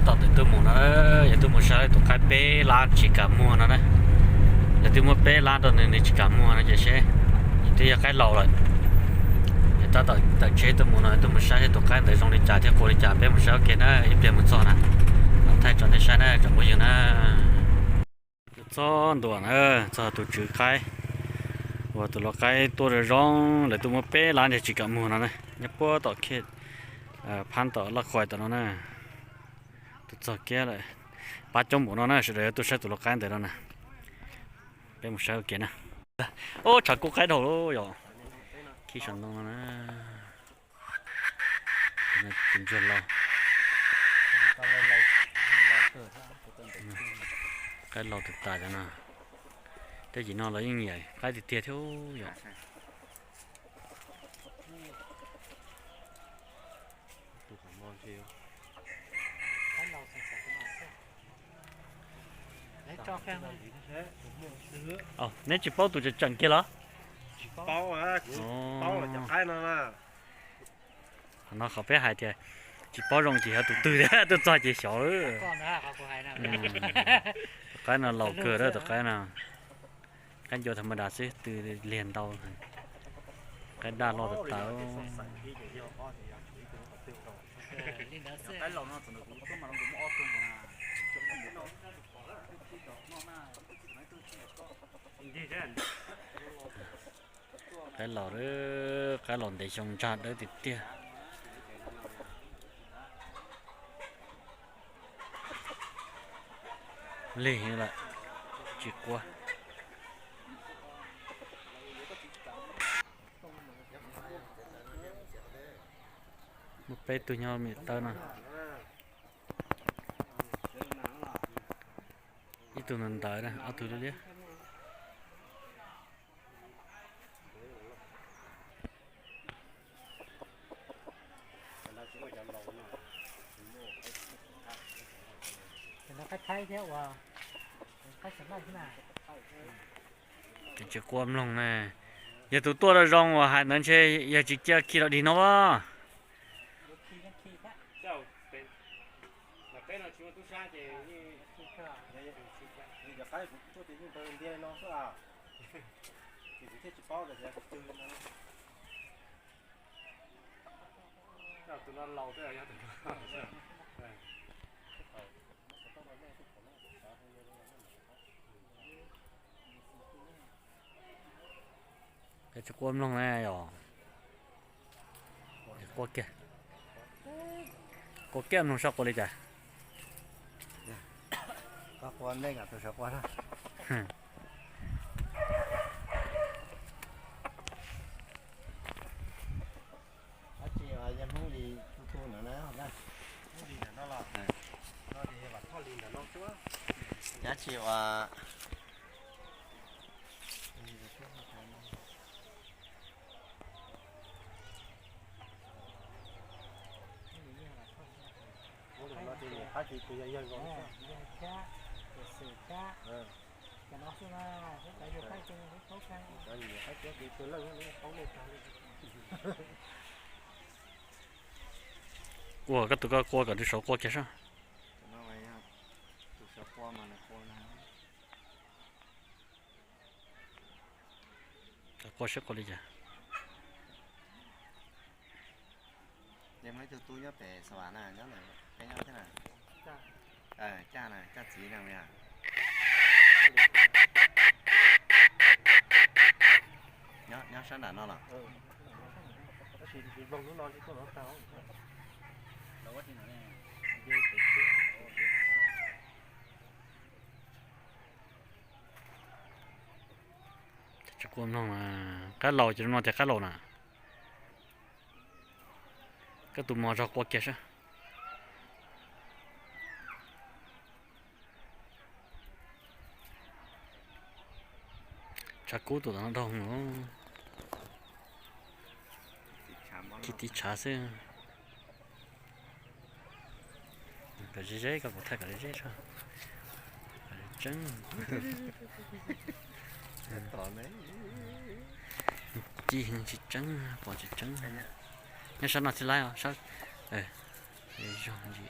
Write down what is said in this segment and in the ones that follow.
Tom ntawm tuaj mus no, yog tuaj mus saib tus qaib peb lab tsis kam muag no na. Lawv twb muab peb lab rau nws, nws tsis kam muag no ces seb, twb yog qaib laus lawm. Yog tab tom tawm tsheb tuaj mus no, tuaj mus saib seb tus qaib ntawd zoo li cas thiab qua li cas, peb mus saib ua ke na, ib pliag mus txog na, thaij tso nej saib na tsoom phooj ywg na. Txog ntua na, txog tus tswv qaib uas tus lau qaib tuaj zoo zoo, lawv tuaj muab peb lab ntshe tsis kam muag no na, nyob puag tom Khej, phab tom Laj Khuais tom no na. Tuaj txog kiag lawm, pab coob npaum no na, sawv daws yuav tuaj saib tus lau qaib ntawd no na. Peb mus saib ua ke na. Ub, tshav kub qaib dhau lawm yom. Khij saum ntoo no na. Tus ntsuag laus. Qaib laus tas tas cov no. Tej yim no los yeej nyiam qaib tiag tiag thiab yom. Neb tsis paub tus tseem tseem kiag los? Paub, paub cov qaib no na. Qhov no qhov peb hais tias tsis paub zoo ces yog tus twg thiab tuaj txog ces xyov. Tus qaib no laus kawg, tus qaib no, qaib ncua tha ma das xwb, tw liag ntau. Qaib daj loj tas tas. Qaib laus, qaib laus ntev xyoo ntsag dawb tiag tiag. Lig lawm, tsis qua. Muaj peb tug nyob me tawb no. Ib tug ntawd ntawd na, ob tug liab liab. Tsis qua mloog na. Yog tus tuaj zoo zoo uas hais ntawd ntshe yog tsis cia khi los dig no as. Tsis qua mloog na yom. Qua kiag, qua kiag mloog saib qua li cas. Dab tsi uas yog Hmoob Lis tu tu ntawm no? Dab tsi uas Ua koj tus koj qua kom tus saud qua kiag saib. Qua saib qua li cas. Muaj ib tug tub nyob pem Xav Vam na, nyob peb nyob thiab na. Caj na, Caj txiv na. Nyob sab nram no los? Tsis qua mloog, qaib laus ces no tias qaib laus na. Koj tus mos zog qua kiag saib. Tshav kub tus no dhau. Khi tiv tshav xwb. Kom ze ze, koj puas thaij kom ze ze tso. Tseeb. Ci tsis tseeb, pom tsis tseeb. Nyob sab no tsis laib os, sab zog ntsis.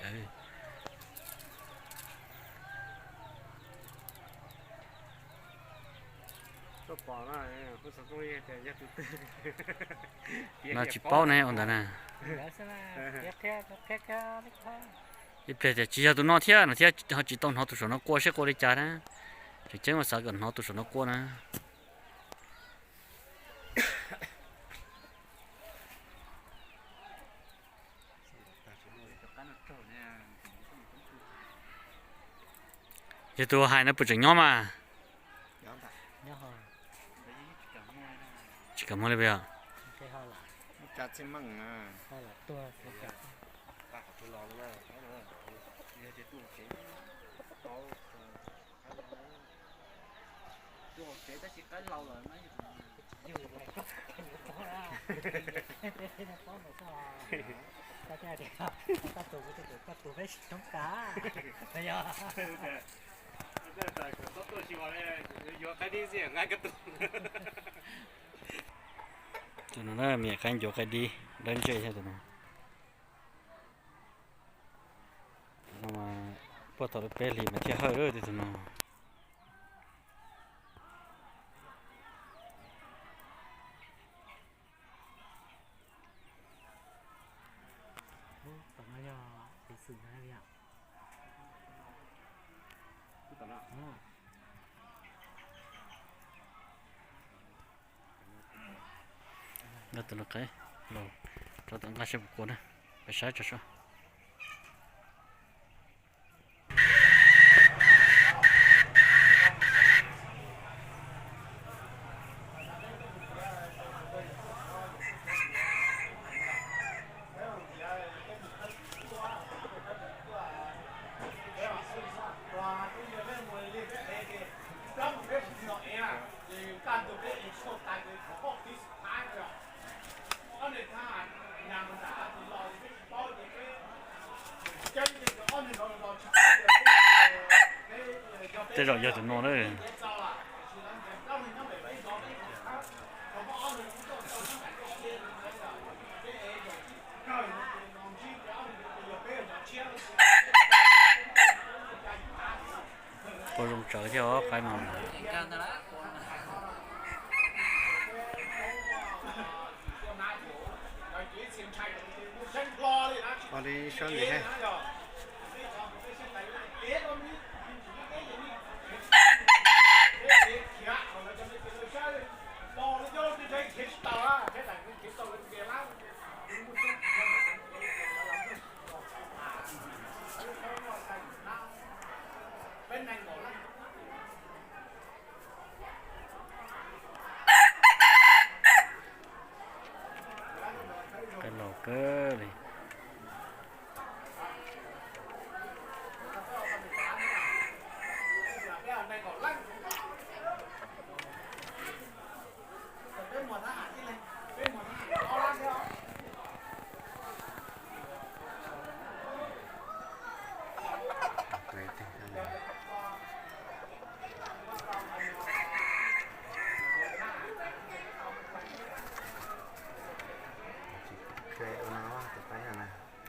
No tsis paub ne ua ntawd na. Ib pliag tias tsis yog tus no thiab no thiab ho tsis tau hnov tus saum no qua seb qua li cas na. Tseem ceeb ua xav kom hnov tus saum no qua na. Yog tus hais no puas tseem nyob mas? Tsis kam muag li puas yog? Tus no na, me nyuam qaib ncuav qaib dib dawb ntsej thiab tus no. Tus no mas puag thaum lub peb hlis mas thiaj hawj lawm tus no. Nqa tus no qe los rau tom nqaj seb puas qua na, peb saib tso seb. Tej zaum yog tus no na. Qua zoo tsawv thiab os qaib no. Ua li sab ntim he. Qe laus kawg li.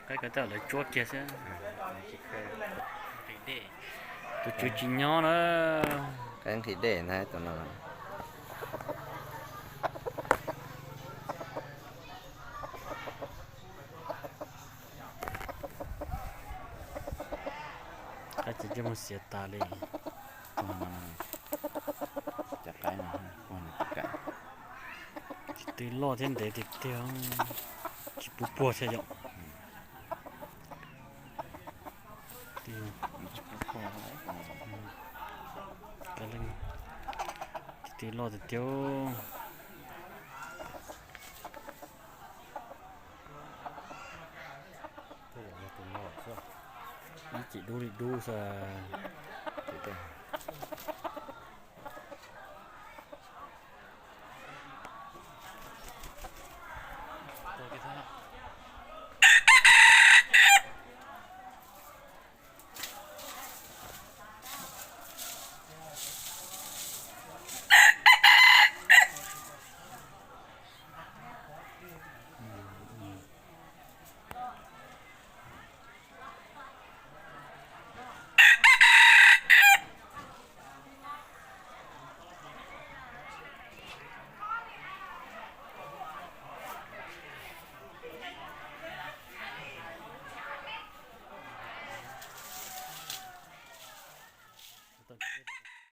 Qaib ko tej lawv tsuab kiag xwb. Tus tswv tsis nyob na. Qaib nqhis dej ntag tus no. Qaib tsis ntsej muag xiav tas li. Cov qaib no ua nws tsis kam. Tis tw loj thiab ntev tiag tiag, tsis pub puag thiab yom. Tis tw loj tiag tiag. Ib cim dub li dub xwb.